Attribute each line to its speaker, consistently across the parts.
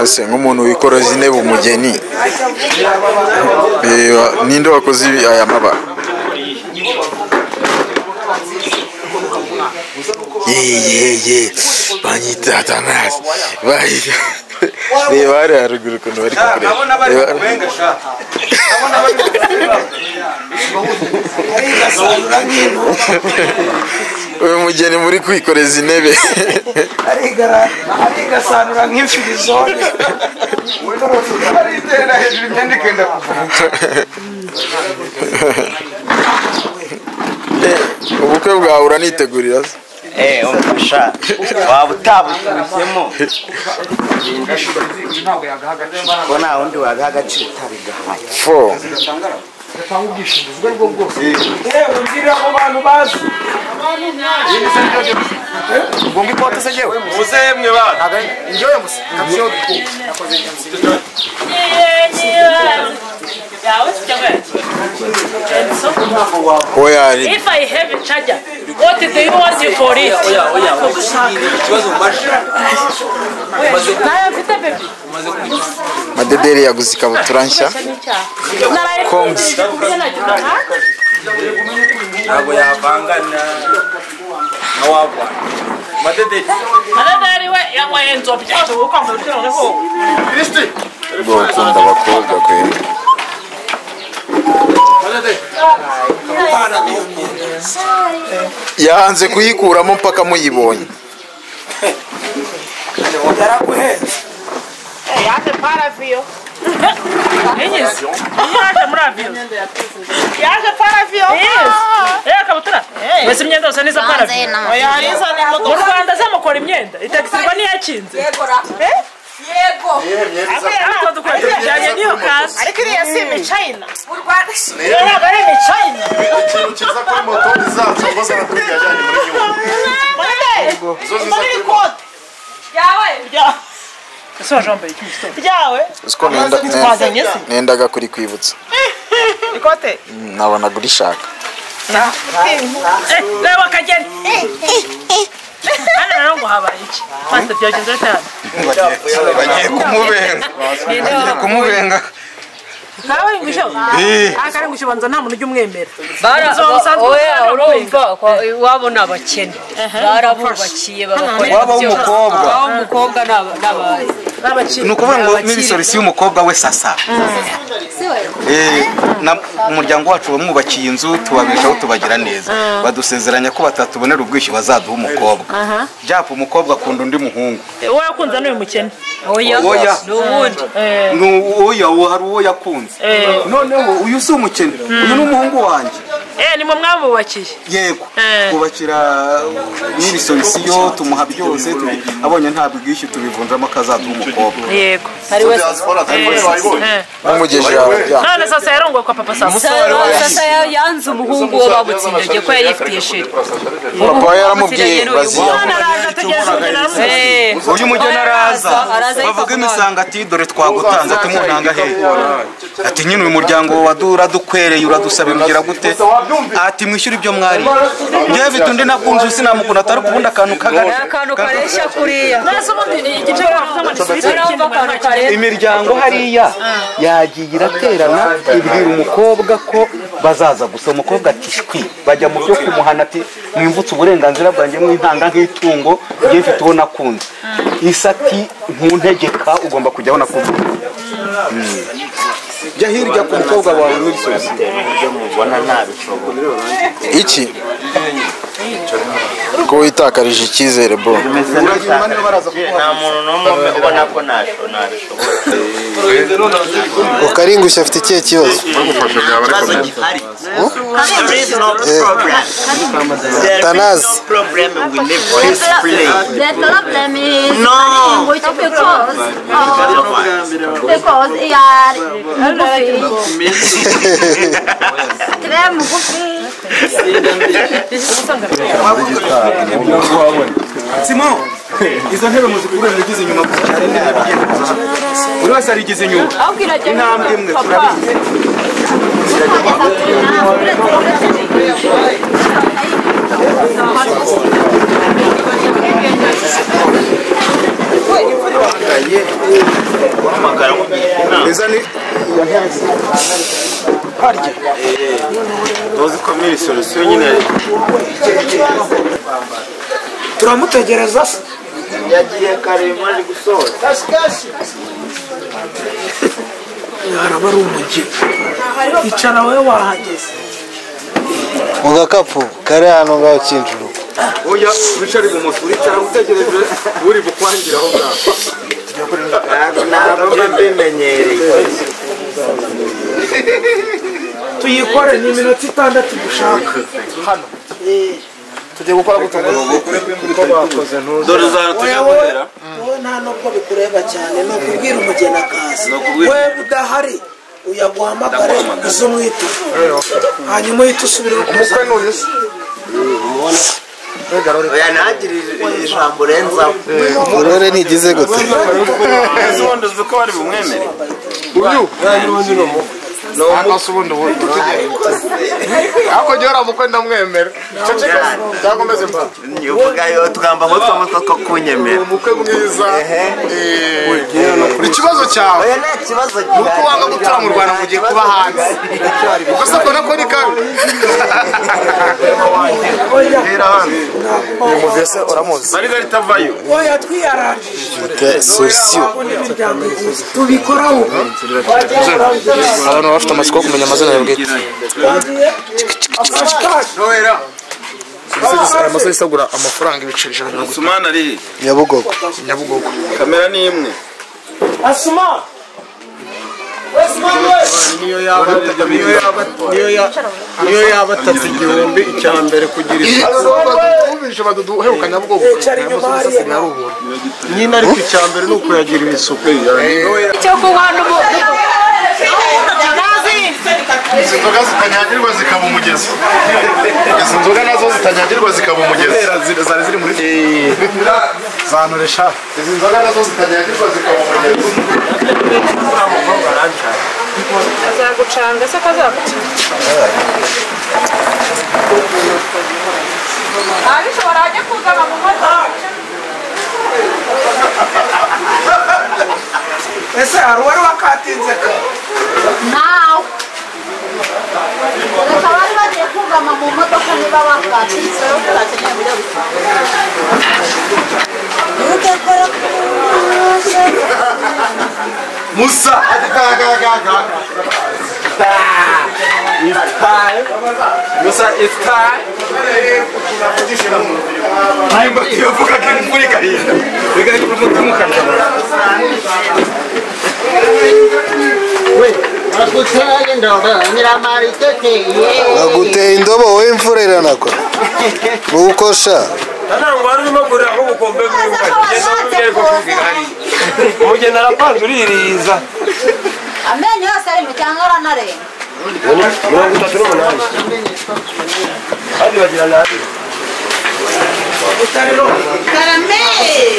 Speaker 1: Ase nk'umuntu wikoroza intebe umugeni. Ninde wakoze aya mabara? Ye banyita Atanas. Banyita. Reba hariya haruguru ukuntu bari kukureba. Uyu mugeni muri kwikoreza intebe.
Speaker 2: Arigasanura nk'imfirizone. Aritera hejuru imyenda ikenda kuva.
Speaker 1: Ubukwe bwawe uranitegurira se?
Speaker 3: Umfasha waba utabushyushyemo ko nta wundi wagaha agaciro utabigahaye.
Speaker 4: If I have a charger, what do you want for it?
Speaker 1: Madederi yaguze ikabutura nshya. Kongs.
Speaker 5: Ntabwo yavangana na wagwa. Madederi.
Speaker 4: Madederi we yambaye inzobya.
Speaker 1: Gukunda abakobwa kweli. Yanze kuyikuramo mpaka muyibonye.
Speaker 4: Yaje paravio. Yaje muri avio. Yaje paravio. Kabutura. Wese imyenda yose niza paravio. Oya hariza ni modoka. Mu Rwanda zamukora imyenda. Itaxirwa niyakinze.
Speaker 6: Yego ra. Yego.
Speaker 4: Ariko dukora tujyanye niyo kasi.
Speaker 6: Ariko iriya si imichina. Mu Rwanda si.
Speaker 4: Ntabwo ari imichina.
Speaker 7: Ikintu cyiza kuri moto izaza ngo zaratubwiye ajyanye muri Nyungwe. Zo ziza
Speaker 6: kuri kote. Yawe.
Speaker 4: Ese waje wambaye iki gitondo? Ryawe.
Speaker 1: Uziko nendaga kuri kwibutsa.
Speaker 6: Ikote?
Speaker 1: Nabonaga urishaka.
Speaker 4: Reba akageni. Hano rero ngo habaye iki? Pastor byagenze bite hano?
Speaker 2: Bagiye kumubenga. Bagiye kumubenga.
Speaker 4: Nawe ngusho? Akari ngusho banza nta muntu ujya umwemera.
Speaker 8: Oya urumva iwabo ni abakene. Barabubakiye babakorera byose. Waba umukobwa n'abakire.
Speaker 2: Ni ukuvuga ngo n'ibisoresi y'umukobwa we sasa. Umuryango wacu bamwubakiye inzu tubabeshaho tubagira neza. Badusezeranya ko batatubonera ubwishyu bazaduha umukobwa. Byapa umukobwa akunda undi muhungu.
Speaker 4: Wowe yakunze n'uyu mukene.
Speaker 8: Oya n'ubundi.
Speaker 2: Oya hari uwo yakunze. Noneho uyu si umukene, uyu ni umuhungu wanjye.
Speaker 4: Ni mwe mwamubakiye?
Speaker 2: Yego. Kubakira n'ibisoresiyo tumuha byose, abonye nta bwishyu tubivunjamo akazaduha umukobwa.
Speaker 4: Yego.
Speaker 1: Mumugejeje aho.
Speaker 4: None sasa yarongoye kwa papa sasa.
Speaker 8: Sasa yanze umuhungu wo babutsindagiye ko yari yifitiye sheri.
Speaker 1: Papa yaramubwiye baziya.
Speaker 2: Uyu mugeni araza bavuga imisanga ati dore twagutanze ati muntanga he. Ati nyine uyu muryango wadura dukwereye uradusaba ugira gute? Ati mwishyura ibyo mwari. Njye mfite undi nakunze sinamukunda atari kubunda akantu kagari.
Speaker 8: Akantu kareshya kuriya.
Speaker 2: Imiryango hariya yagiye iraterana ibwira umukobwa ko bazaza gusa umukobwa ati shwi bajya mu byo kumuhana ati mwimvutse uburenganzira bwanjye mwintanga nk'itungo njye mfite uwo nakunze. Isati ntuntegeka ugomba kujya aho nakunze. Jya hirya ku mukobwa wawe n'imisozi.
Speaker 1: Iki ko witakarije icyizere bro.
Speaker 3: Nta muntu n'umwe ubona ko nabishobora.
Speaker 9: Ukaringushya afite ikihe kibazo? Tanazi.
Speaker 10: The problem is because he are mugufi. Très mugufi.
Speaker 2: Simon, izo ntebe muzikure mugize inyuma gusa hari indi ntebe igenda kuza. Buri wese arigize inyuma. Intambwe imwe turabizi.
Speaker 5: Naguhamagaye guhamagara ngo
Speaker 7: izani
Speaker 5: harya tuzi ko muri solution nyine
Speaker 11: turamutegereza se
Speaker 3: yagiye kare maje gusoza
Speaker 11: kashi araba ari umugeni icara wowe wahageze
Speaker 9: mu gakapu kari hano ngaho kinjuru
Speaker 5: oya wicara ibumoso uricara utegereje uri bukwangira aho ngaho
Speaker 3: ntabwo mbimenyereye
Speaker 11: tuyikore ni iminota 6 dushaka
Speaker 7: hano tugiye gukora gutunga
Speaker 5: dore uzana tujya guhera
Speaker 11: wowe nta nubwo bikureba cyane ni ukubwira umugeni akaza we udahari uyaguhamagare uze umwite hanyuma uhite usubira
Speaker 7: umukwe n'uyu se
Speaker 3: oya ntagire ijambo urenzaho
Speaker 9: urore ntigize gute
Speaker 5: ese ubundi uzi ko bari bumwemere
Speaker 7: uyu ntabwo ubundi ubu ariko jya uramukwe ndamwemera ceceka cyangwa umeze mba
Speaker 3: uvuga yo tugamba ngo twamutwe ko kunyemera
Speaker 7: umukwe mwiza ikibazo cyawe
Speaker 3: oya nta kibazo
Speaker 7: ni uko wanga gutura mu Rwanda ngo ugiye kuba hanze ubwo se akora ko ni kabi rero hano uyu muvese uramuzi
Speaker 5: mariza ritavayo
Speaker 11: oya twiyarangije
Speaker 9: sosiyo
Speaker 11: tubikoraho
Speaker 1: abantu bafite amatsiko yo kumenya amazina yawe bwite
Speaker 7: aya masaha isagura amafaranga ibiceri 150
Speaker 5: Sumana ari
Speaker 9: Nyabugogo
Speaker 7: Nyabugogo
Speaker 5: kamera ni imwe
Speaker 11: Asuma
Speaker 7: niyo yaba atatu 1000 icya mbere kugira isuku ubishe baduheruka Nyabugogo nyine ariko icya mbere ni ukuyagira isuku
Speaker 8: icyo kunywa
Speaker 7: izi nzoga zitanyagirwa zikaba umugezi izi nzoga nazo zitanyagirwa zikaba umugezi zari ziri muri zantoresha izi nzoga nazo zitanyagirwa zikaba umugezi
Speaker 4: azagucanga se kazagucanga abishobora ajya kugama mu modoka
Speaker 11: ese hari uwari wakatinze ka
Speaker 10: nawe reka bari bagiye kugama mu modoka niba bakatinze
Speaker 5: Musa It's time. Musa, it's time. Nimba tuyavuga ko imvura igahinda reka reka tumukamya
Speaker 9: baguteye indobo wowe imvura iranagwa nukosha
Speaker 5: ntabwo wari urimo kurira nk'ubukombe bw'umugeni umugeni arapanze uririza
Speaker 10: amenyo yose ari mu cyangwa aranarenga
Speaker 5: 38 kandi bagira nabi
Speaker 6: Karame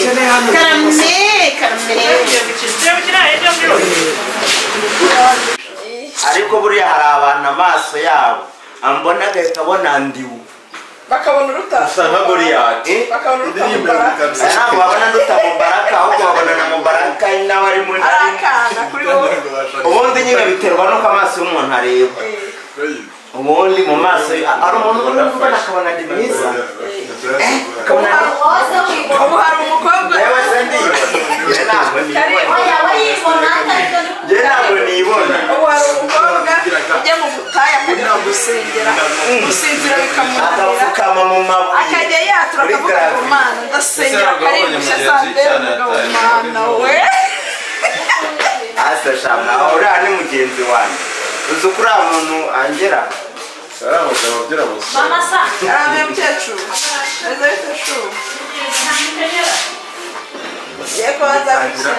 Speaker 6: karame karame
Speaker 3: ariko buriya hari abantu amaso yabo ambona agahita abona ndiwe
Speaker 6: bakabona uruta
Speaker 5: usa nka Goliyati
Speaker 6: bakabona uruta Mubaraka
Speaker 3: ntabwo babona nduta Mubaraka ahubwo babona na Mubaraka nawe ari muri
Speaker 6: arakana kuri wowe
Speaker 3: ubundi nyine biterwa n'uko amaso y'umuntu areba ubundi mu maso ari umuntu ubona akabona ndi mwiza akabona
Speaker 6: ubu hari umukobwa
Speaker 3: yewe se ndibona njye ntabwo nibona
Speaker 6: ubu hari umukobwa ujya mu butayu akajya gusengera gusinzira bikamunanira
Speaker 3: agapfukama mu mabuye
Speaker 6: akajya yatura akavuga ngo mana ndasengera akarindwi asambera umugabo mana we
Speaker 3: asa shama uriya ni mugenzi wanjye uzi ko uriya muntu angera
Speaker 4: mama sa
Speaker 6: karame mukecuru meze bite shu yego nzagukina